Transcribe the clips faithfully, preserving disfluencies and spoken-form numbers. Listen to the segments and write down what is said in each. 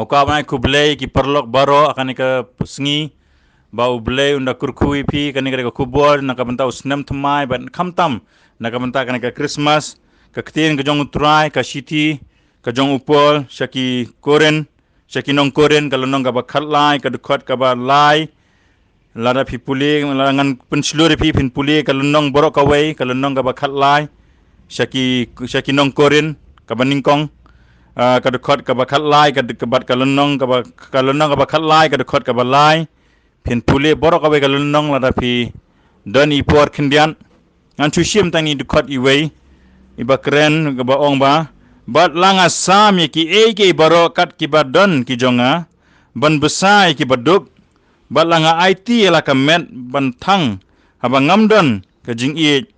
Nga kwah ban ai khublei ki paralok baroh ha kane ka sngi, ba U Blei un da kyrkhu ïa phi, kane ka dei ka khubor na ka bynta u snem thymmai, bad khamtam na ka bynta kane ka Christmas. Ka ktien ka jong U Trai, ka shithi ka jong u Paul sha ki Korinth, sha ki nong Korinth, ka lynnong kaba khatlai, ka dkhot kaba lai. Lada phi pule, lada ngan pynshlur ïa phi, phin pule ka lynnong baroh kawei, ka lynnong kaba khatlai sha ki, sha ki nong Korinth, kaba nyngkong, ah, ka dkhot kaba khatlai, ka dkhot, bad ka lynnong kaba, ka lynnong kaba khatlai, ka dkhot kaba lai. Phin pule baroh kawei ka lynnong lada phi don i por khyndiat. Ngan shu shim tang ïa i dkhot iwei iba kren, kaba ong ba: Bad la nga sam ïa kiei kiei baroh kat kiba don ki jong nga, ban bsa ïa kiba duk, bad la nga aiti ïa la ka met ban thang, haba ngam don ka jingïeit,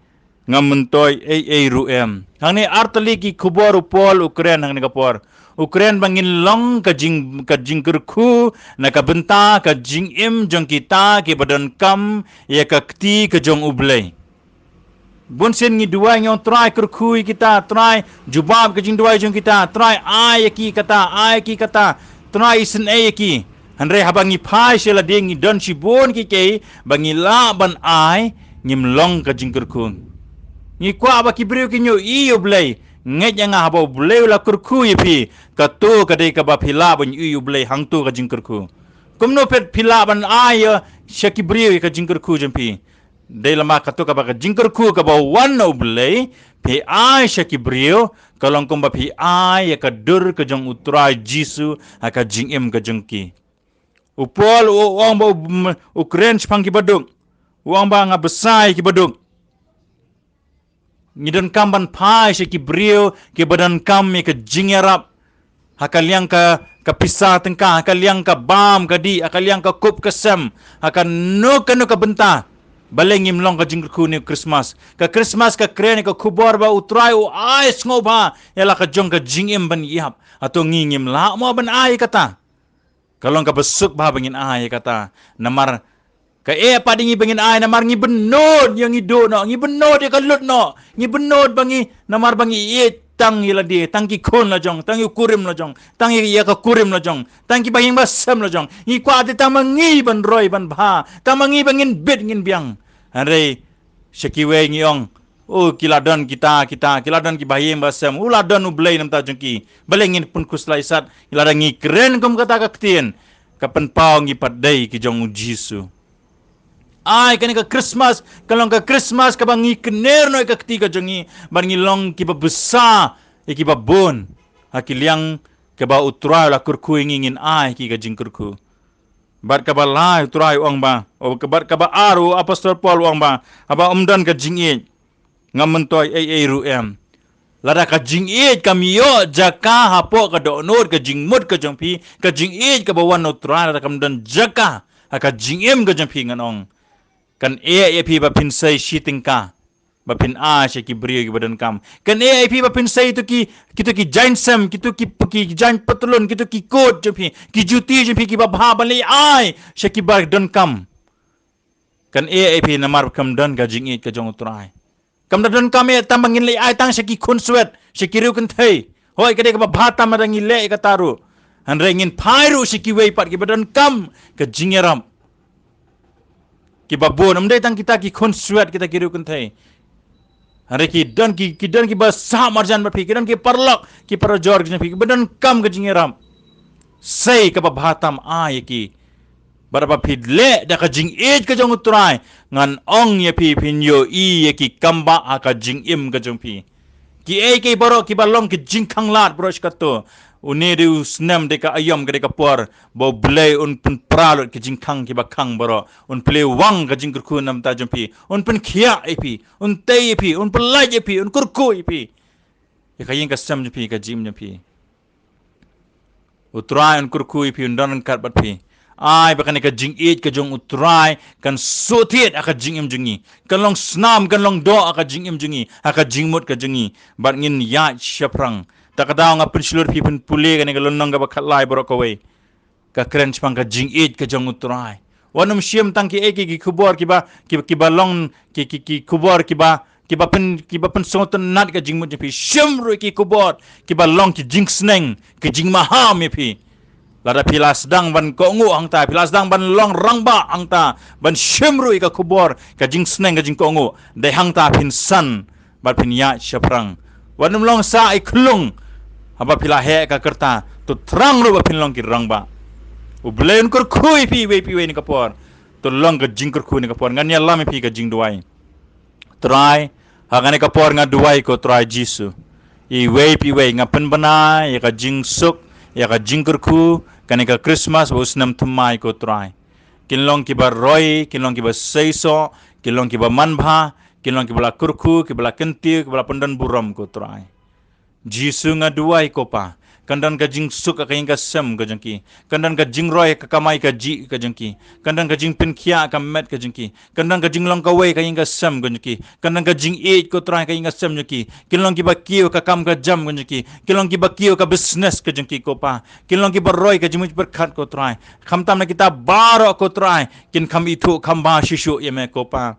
ngam myntoi ei ei ruh em. Hangne ar tylli ki khubor u Paul u kren hangne ka por. U kren ba ngin long ka jing, ka jingkyrkhu na ka bynta ka jingim jong kita kiba donkam ïa ka kti ka jong U Blei. Bun sien ngi duwai, ngi ong, Trai, kyrkhu ïa kita, Trai, jubab ka jingduwai jong kita, Trai, ai ïa ki kata, ai ïa ki kata, Trai, isynei ïa ki. Hynrei haba ngi phai sha lade, ngi don shibun kiei kiei ba ngi lah ban ai, ngim long ka jingkyrkhu. Ngi kwah ba ki briew kin ïohi ïa U Blei. Ngeit ïa nga, haba U Blei u la kyrkhu ïa phi, kato ka dei kaba phi lah ban ïohi ïa U Blei, hangto ka jingkyrkhu. Kumno phi, phi lah ban ai ïa sha ki briew ïa ka jingkyrkhu jong phi? Dei lama kato kaba ka jingkyrkhu kaba wan na U Blei, phi ai sha ki briew, ka long kumba phi ai ïa ka dur ka jong U Trai Jisu ha ka jingim ka jong ki. U Paul u ong ba u, u kren shaphang kiba duk. U ong ba nga bsa ïa kiba duk. Ngi donkam ban phai sha ki briew kiba donkam ïa ka jingïarap. Ha ka liang ka, ka pisa tyngka, ha ka liang ka bam ka dih, ha ka liang ka kup ka sem, ha kano kano ka bynta. Balei ngim long ka jingkyrkhu ïa une u Christmas? Ka Christmas ka kren ïa ka khubor ba U Trai u ai sngewbha ïa la ka jong ka jingim ban ïap. Hato ngi ngim lah mo ban ai kata? Ka long kaba suk bha ba ngin ai ïa kata. Namar kaei pat ïa ngi ba ngin ai, namar ngi bynnud ïa ngi duh noh, ngi bynnud ïa ka lut noh, ngi bynnud ba ngi, namar ba ngi ïeit tang ïa lade, tang ki khun la jong, tang ïa u kurim la jong, tang ïa, ïa ka kurim la jong, tang ki bahaïing bahasem la jong. Ngi kwah te tang ma ngi ban roi ban bha, tang ma ngi ba ngin bit ngin biang. Hynrei sha kiwei ngi ong, oh, ki la don kita, kita, ki la don ki bahaïing bahasem, u la don U Blei namar jong ki. Balei ngin pynkhuslai sat? Lada ngi kren kum kata ka ktien, ka pynpaw ngi pat dei ki jong U Jisu. Ai, kane ka Christmas ka long ka Christmas kaba ngi kner noh ïa ka kti ka jong ngi, bad ngi long kiba bsa ïa kiba bun ha ki liang kaba U Trai u la kyrkhu ïa ngi ngin ai ki ka jingkyrkhu. Bad kaba lai U Trai u ong ba, oh, bad kaba ar u Apostol Paul u ong ba, haba ym don ka jingïeit, ngam myntoi ei ei ruh em. Lada ka jingïeit kam ïoh jaka hapoh ka dohnud ka jingmut ka jong phi, ka jingïeit kaba wan na U Trai lada kam don jaka ha ka jingim ka jong phi, ngan ong, kan eh ïa phi ba phin sei shi tyngka, ba phin ai sha ki briew kiba donkam. Kan eh ïa phi ba phin sei kito ki, kito ki jaiñ sem, kito ki, ki jaiñ patlun, kito ki kot jong phi, ki juti jong phi kiba bha ban leit ai sha kiba donkam. Kan eh ïa phi namar kam don ka jingïeit ka jong U Trai. Kam da donkam eh tang ba ngin leit ai tang sha ki khunswet, sha ki riewkynthei. Hooid, ka dei kaba bha tam lada ngi leh ïa kata ruh. Hynrei ngin phai ruh sha kiwei pat kiba donkam ka jingïarap. Kiba bun, ym dei tang kita ki khunswet, kita ki riewkynthei. Hynrei ki don ki, ki don kiba sah marjan bad phi, ki don ki paralok, ki parajor ki jong phi, kiba donkam ka jingïarap. Sei kaba bha tam ai ïa ki. Bad haba phi leh da ka jingïeit ka jong U Trai, ngan ong ïa phi, phin ïohi ïa ki kambah ha ka jingim ka jong phi. Kiei kiei baroh kiba long ki jingkhang lad baroh shi katta. Une dei u snem, dei ka aïom, ka dei ka por ba U Blei un pynpra lut ki jingkhang kiba khang baroh. Un plie wang ka jingkyrkhu namar jong phi. Un pynkhiah ïa phi, un tei ïa phi, un pyllait ïa phi, un kyrkhu ïa phi. Ïa ka ïing ka sem jong phi, ka jingim jong phi. U Trai un kyrkhu ïa phi, un don ryngkat bad phi. Ai ba kane ka jingïeit ka jong U Trai kan shu thied ha ka jingim jong ngi. Kan long snam, kan long doh ha ka jingim jong ngi, ha ka jingmut ka jong ngi. Bad ngin ïaid shaphrang. Ta ka daw nga pynshlur phi, pynpule kane ka lynnong kaba khatlai baroh kawei. Ka kren shaphang ka jingïeit ka jong U Trai. Wat nym shim tang kiei kiei ki khubor kiba, ki, kiba long ki, ki, ki khubor kiba, kiba pyn, kiba pynsngewtynnat ka jingmut jong phi. Shim ruh ki khubor kiba long ki jingsneng, ki jingmaham ïa phi. Lada phi la sdang ban kohnguh hangta, phi la sdang ban long rangbah hangta, ban shim ruh ïa ka khubor ka jingsneng ka jingkohnguh, dei hangta phin san bad phin ïaid shaphrang. Wat nym long sa i khlung. Haba phi la heh ka rta, to thrang ruh ba phin long ki rangbah. U Blei un kyrkhu ïa phi iwei pa iwei ha kane ka por. To long ka jingkyrkhu ha kane ka por. Ngan ïalam ïa phi ka jingduwai. Trai, ha kane ka por nga duwai ko Trai Jisu. Iwei pa iwei nga pynbna ïa ka jingsuk, ïa ka jingkyrkhu, kane ka Christmas bad u snem thymmai ko Trai. Kin long kiba roi, kin long kiba seisoh, kin long kiba manbha, kin long kiba la kyrkhu, kiba la kyntiew, kiba la pyndon burom ko Trai. Jisu, nga duwai ko Pa, kan don ka jingsuk ha ka ïing ka sem ka jong ki, kan don ka jingroi ha ka kamai kajih ka jong ki, kan don ka jingpynkhiah ha ka met ka jong ki, kan don ka jinglong kawei ha ka ïing ka sem ka jong ki, kan don ka jingïeit ko Trai ha ka ïing ka sem jong ki, kin long kiba kiew ha ka kam ka jam ka jong ki, kin long kiba kiew ha ka business ka jong ki ko Pa, kin long kiba roi ka jingmut pyrkhat ko Trai. Khamtam na kita baroh ko Trai, kin kham ithuh kham bha shisha ïa me ko Pa.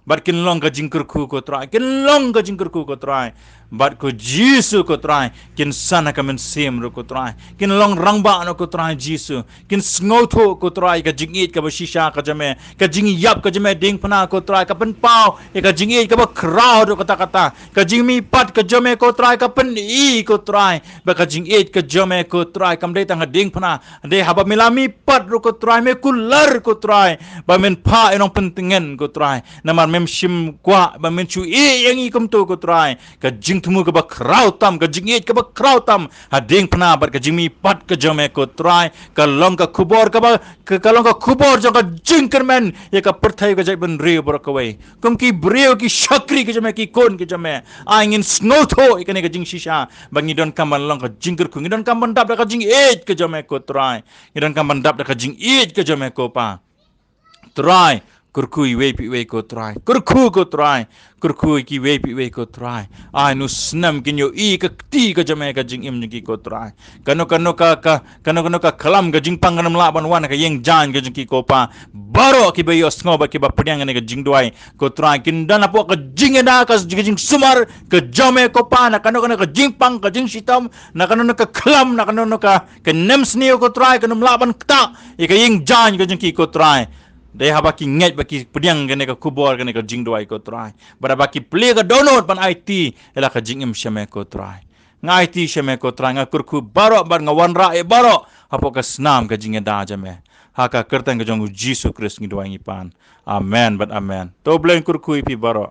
Bad kin long ka jingkyrkhu ko Trai, kin long ka jingkyrkhu ko Trai. Bad ko Jisu ko Trai, kin san ha ka mynsiem ruh ko Trai. Kin long rangbah noh ko Trai Jisu. Kin sngewthuh ko Trai ka jingïeit kaba shisha ka jong me, ka jingïap ka jong me diengphna ko Trai, ka pynpaw ïa ka jingïeit kaba khraw haduh katta katta. Ka jingmihpat ka jong me ko Trai, ka pyni ko Trai ba ka jingïeit ka jong me ko Trai kam dei tang ha diengphna, dei haba me la mihpat ruh ko Trai, me kular ko Trai, ba men phah ïa nongpyntngen ko Trai. Namar mem shym kwah ba men shu ïeh ïa ngi kumto ko Trai. Ka jingthmu kaba khraw tam, ka jingïeit kaba khraw tam ha diengphna bad ka jingmihpat ka jong me ko Trai, ka long ka khubor kaba, ka, ka long ka khubor jong ka jingkyrmen ïa ka pyrthei, ka jaitbynriew baroh kawei. Kum ki briew, ki shakri ka jong me, ki khun ka jong me, ai ngin sngewthuh ïa kane ka jingshisha ba ngi donkam ban long ka jingkyrkhu, ngi donkam ban dap da ka jingïeit ka jong me ko Trai. Ngi donkam ban dap da ka jingïeit ka jong me ko Pa. Trai, kyrkhu iwei pa iwei ko Trai. Kyrkhu ko Trai. Kyrkhu ïa kiwei pa iwei ko Trai. Ai une u snem kin ïohi ka kti ka jong me ha ka jingim jong ki ko Trai. Kano kano ka, ka, kano kano ka khlam ka jingpang kan ym lah ban wan ha ka ïing jaiñ ka jong ki ko Pa. Baroh kiba ïohsngew bad kiba pdiang ïa kane ka jingduwai ko Trai, kin don hapoh ka jingïada, ka, ka jingsumar ka jong me ko Pa, na kano kano ka jingpang, ka jingshitom, na kano kano ka khlam, na kano kano ka, ka nemsniew ko Trai, kan ym lah ban ktah ïa ka ïing jaiñ ka jong ki ko Trai. Dei haba ki ngeit bad ki pdiang kane ka khubor, kane ka jingduwai ko Trai. Bad haba ki plie ka dohnud ban aiti ïa la ka jingim sha me ko Trai. Nga aiti sha me ko Trai, nga kyrkhu baroh bad nga wanrah ïa baroh hapoh ka snam ka jingïada jong me. Ha ka kyrteng ka jong u Jisu Khrist ngi duwai ngi pan. Amen bad amen. To Blei un kyrkhu ïa phi baroh.